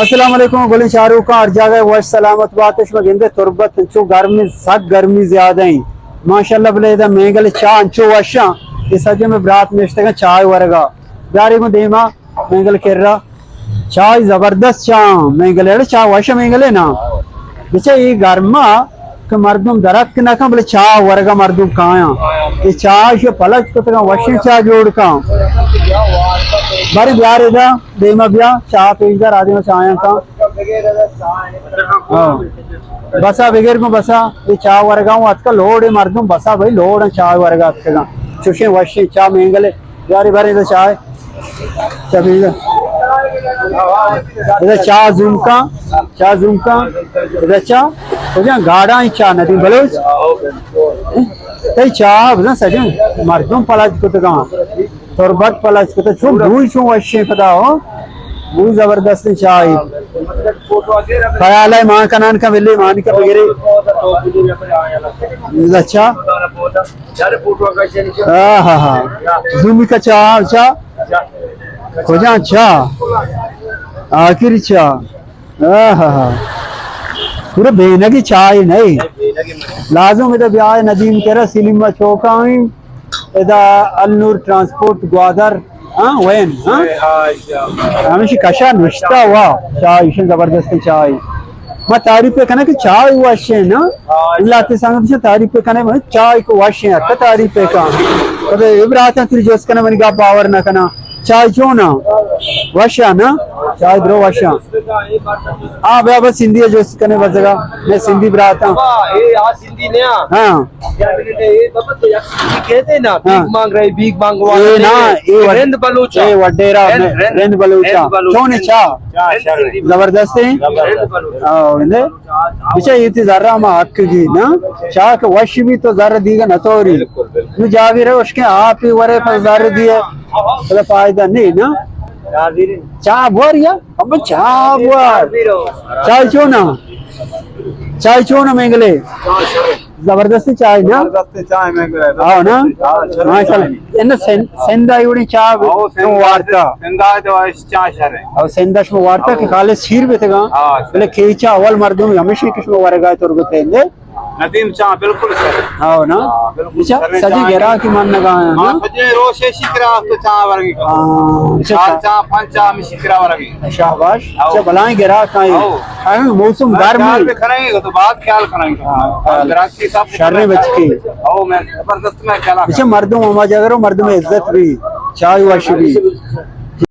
السلام علیکم گلیں چاروکاں، ہر جاگہ وش سلامت بات۔ شما گندے تربت انچو گرمی، سک گرمی زیادہ ایں ماشاءاللہ، بلے ادا مینگل چاہ انچو وشاں، اے سجے میں برات نشتگاں چاہ ورگا۔ بیارے گوں دیما مینگل کرا۔ چاہ زبردست چاہ، مینگل اڑے چاہ وش مینگلے نا۔ بچے اے گرما کہ مردم درک نہ کن، بلے چاہ ورگا مردم کایاں۔ اے چاہ شو پلچ کتگاں، وشیں چاہ جوڑ کن۔ بارے بیار ادا، دیما بیا، چاہ پیش دار، آدم چاہیاں کن۔ ہاں۔ بسا بگر گوں بسا، اے چاہ ورگا ہوں اتکا لوڑ اے مردم بسا بھائی لوڑ ایں چاہ ورگا اتکگاں۔ چوشیں وشیں چاہ مینگلے۔ یاری بارے ادا چاہ اے۔ چاہ پیش دار۔ ادا چاہ زوم کن، چاہ زوم کن۔ ادا چاہ، کجا گاڑا ایں چاہ ندیم بلوچ۔ تئی چاہ بزن سجن مردم پلچ کتگاں۔ تربت پلچ کتگ، چون بوئی چون وشیں پدا ہو۔ بوئی زبردستیں چاہ اے۔ خیال اے مان کنان کا بلے مان کا بگرے۔ اچھا۔ ہاں، ہاں، ہاں۔ زومی کا چاہ، چاہ۔ کجا چاہ؟ آخری چاہ۔ آہا۔ پورا بینگی چاہ نئے۔ لازم ادا بیائے ندیم کرا سلیم چوکا ایں۔ ادا النور ٹرانسپورٹ گوادر، ہاں، وین، ہاں؟ ہمیشی کشا نشتا ہوا، چاہ ایشن زبردست چاہ۔ ما تعریف کنه کہ چاہ وشیں نا۔ اللہ تے سنگت سے تعریف کنه، من چاہ کو وشیں، اکا تعریف کا۔ کدے ابراتا تری جوس کنه منی گپ باور نہ کنا۔ چاہ چونا؟ وشا نا؟ چاہ درو وشا۔ آ بیا بس سندھی جوس کنے بزگا۔ میں سندھی براتاں۔ ہاں۔ کہتے نا، ہاں۔ بھیک مانگ رہے، بھیک مانگوا اے رہے۔ نا، اے وڈ-، رند بلوچا۔ اے وڈیرا رند، میں، رند، رند بلوچا۔ رند بلوچ۔ چونے چاہ؟ زبردست ایں؟ رند بلوچ۔ آ، وندے؟ بچا، اے تی زرا ما حق گی نا؟ چاہ کہ وش بی تو زر دیگا نتوری۔ بالکل، بالکل۔ نو جاگی رہے، اشکے آپ ہی ورے پر زر دیے۔ پدا فائدہ نہیں نا؟ چاہ بور یا؟ اب چاہ بور۔ چاہ چونا؟ چاہ چونا مینگلے؟ زبردستی چاہ نا؟ زبردستی چاہ مینگلے۔ آؤ نا؟ ہاں، شر۔ ماشاءاللہ۔ ان سن-، سندھ آئی وڑی چاہ آؤ، سندھ وارتا۔ سندھ آئی تو چاہ شر ہے۔ او سندھ شما وارتا کہ خالص شیر بیتگاں۔ ہاں، شر۔ بلے کیچا اول مردم ہمیشہ کہ شما ورگا تربت اندے۔ ندیم چاہ بالکل شر۔ ہاں نا؟ ہاں، بالکل اچھا، شر سجی چاہ۔ گرا کی من نگا ہے ہاں، نا؟ سجے روش ایشی کرا تو چاہ ورگی۔ ہاں، اچھا، چار اچھا۔ چاہ، پنچ چاہ ہمیشی کرا ورگی۔ شاباش۔ ہاں۔ اچھا، بلائیں گرا کائیں۔ ہاں۔ ہاں، موسم ہاں، گرم خیال ہے۔ بھی کریں گے تو بات خیال کریں گے۔ ہاں، ہاں، خیال۔ گراکی سب شر بچ کے۔ ہاں، میں زبردست میں خیال اچھا، مردم ہما جگہ رو، مردم عزت بھی، چاہ وش بھی۔